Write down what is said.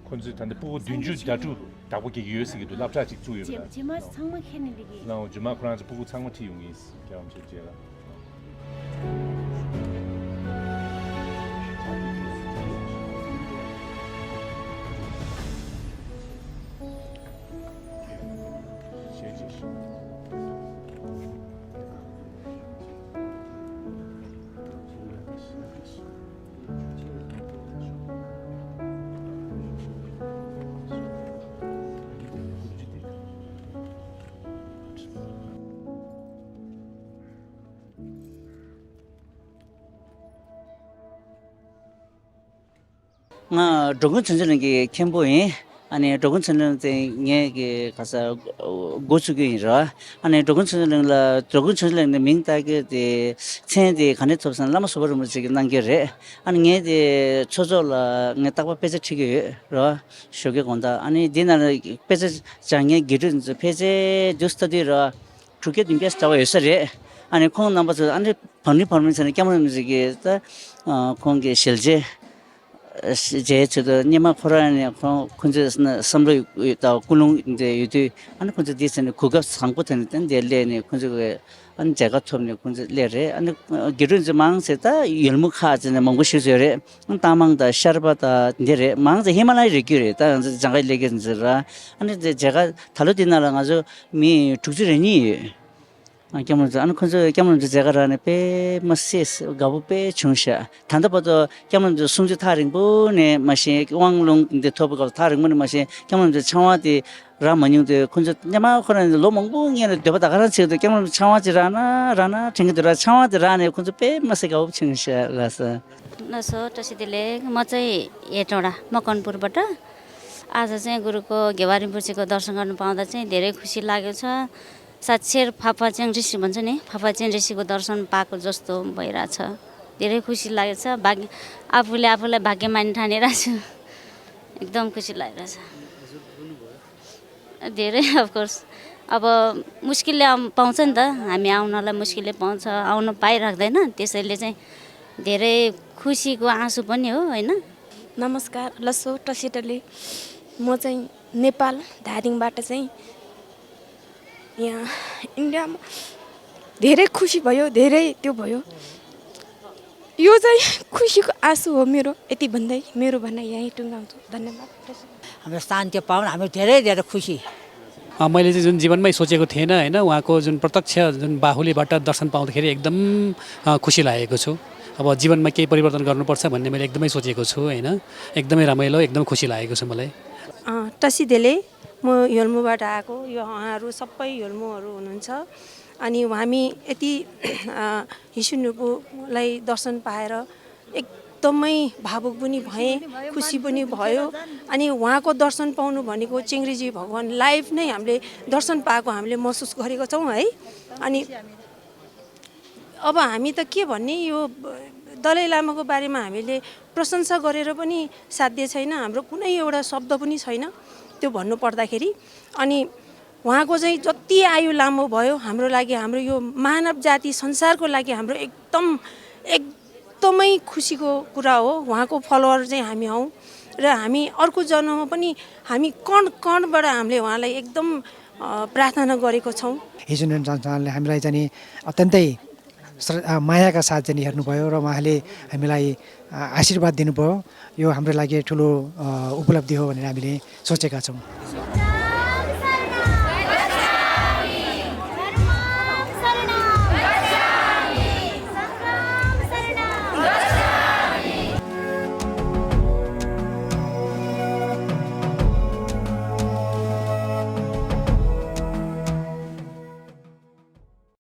콘지 단데 보고 듄주 자주 다보게 유스기도 납자직 주요. 제마 상마 캔리기. 나 주마 그런지 보고 상무티 용이 있어. 경험 실제가. 조금 전전에 캠보에 아니 조금 전전에 게 가서 고수교이라 아니 조금 전전에 민다게 체데 간에 접선 라마 소버를 지금 남겨래 아니 게 초조라 네 딱바 빼서 치게라 쇼게 건다 아니 디나는 빼서 장에 기른 페이지 저스터디라 두개 등게스 타고 있어래 아니 콩 넘버서 아니 번면서 깨물면 이게 공개 실제 제 저도 니마 코라네 콘저스나 섬로 있다 굴롱 이제 유디 아니 콘저 디스는 국가 상부터는 델레네 콘저가 안 제가 처음에 콘저 레레 아니 기른 망세다 열무카즈네 먹고 싶어요 다망다 샤르바다 내레 망제 히말라야 리규레다 장가 레겐즈라 아니 제가 달로디나랑 아주 미 죽지레니 क्या अन खोज क्या जगह रहने पे मसेस गाबो पे छुंशा थांदा पतो क्या सुंज थारिंग बो ने मसे वांगलोंग दे थोब ग थारिंग मन मसे क्या छावा दे रामन्यु दे खोज नमा खरन लोमंगबो ने देबा दागारा छ दे क्या छावा ज राना ठिंग दे छावा दे राने खोज पे मसे गाबो छुंशा लास नसो तसिदिले म चाहिँ हेटौडा मकनपुरबाट आज चाहिँ गुरुको घेवारीपुरजीको दर्शन गर्न पाउँदा चाहिँ धेरै खुसी लागेको छ साक्षर फाफाचेङ ऋषि भन्छ नि फाफाचेङ ऋषिको दर्शन पाएको जस्तो भइरहेछ धेरै खुसी लागेको छ आफूलाई भाग्यमानी ठानेर छु एकदम खुसी लागिरहेछ धेरै अफ कोर्स अब मुस्किलले पाउँछ नि त हामी आउनलाई मुस्किलले पाउँछ आउन पाइराख्दैन त्यसैले चाहिँ धेरै खुसीको आँसु पनि हो हैन नमस्कार लसो टसिटले म चाहिँ नेपाल धादिङबाट चाहिँ यहाँ इन्डियामा धेरै खुसी भयो धेरै त्यो भयो यो चाहिँ खुसीको आँसु हो मेरो यति भन्दै मेरो भनाइ यही टुङ्गाउँछु धन्यवाद हाम्रो शान्ति पाउन हामी धेरै खुसी मैले चाहिँ जुन जीवनमै सोचेको थिएन हैन उहाँको जुन प्रत्यक्ष जुन बाहुलीबाट दर्शन पाउँदाखेरि एकदम खुसी लागेको छु अब जीवनमा केही परिवर्तन गर्नुपर्छ भन्ने मैले एकदमै सोचेको छु हैन एकदमै रमाइलो एकदम खुसी लागेको छ मलाई टसिदेले म योल्मुबाट आएको यो उहाँहरू सबै योल्मुहरू हुनुहुन्छ अनि हामी यति हिसुनुलाई दर्शन पाएर एकदमै भावुक पनि भएँ खुसी पनि भयो अनि उहाँको दर्शन पाउनु भनेको चिङ्ग्रीजी भगवान लाइभ नै हामीले दर्शन पाएको हामीले महसुस गरेको छौँ है अनि अब हामी त के भन्ने यो दलाई लामाको बारेमा हामीले प्रशंसा गरेर पनि साध्य छैन हाम्रो कुनै एउटा शब्द पनि छैन त्यो भन्नु पर्दाखेरि अनि उहाँको चाहिँ जति आयु लामो भयो हाम्रो लागि हाम्रो यो मानव जाति संसारको लागि हाम्रो एकदमै खुसीको कुरा हो उहाँको फलोअर चाहिँ हामी हौँ र हामी अर्को जन्ममा पनि हामी कणबाट हामीले उहाँलाई एकदम प्रार्थना गरेको छौँ हिजो संस्थानले हामीलाई चाहिँ अत्यन्तै मायाका साथ चाहिँ हेर्नुभयो र उहाँले हामीलाई आशीर्वाद दिनुभयो यो हाम्रो लागि ठुलो उपलब्धि हो भनेर हामीले सोचेका छौँ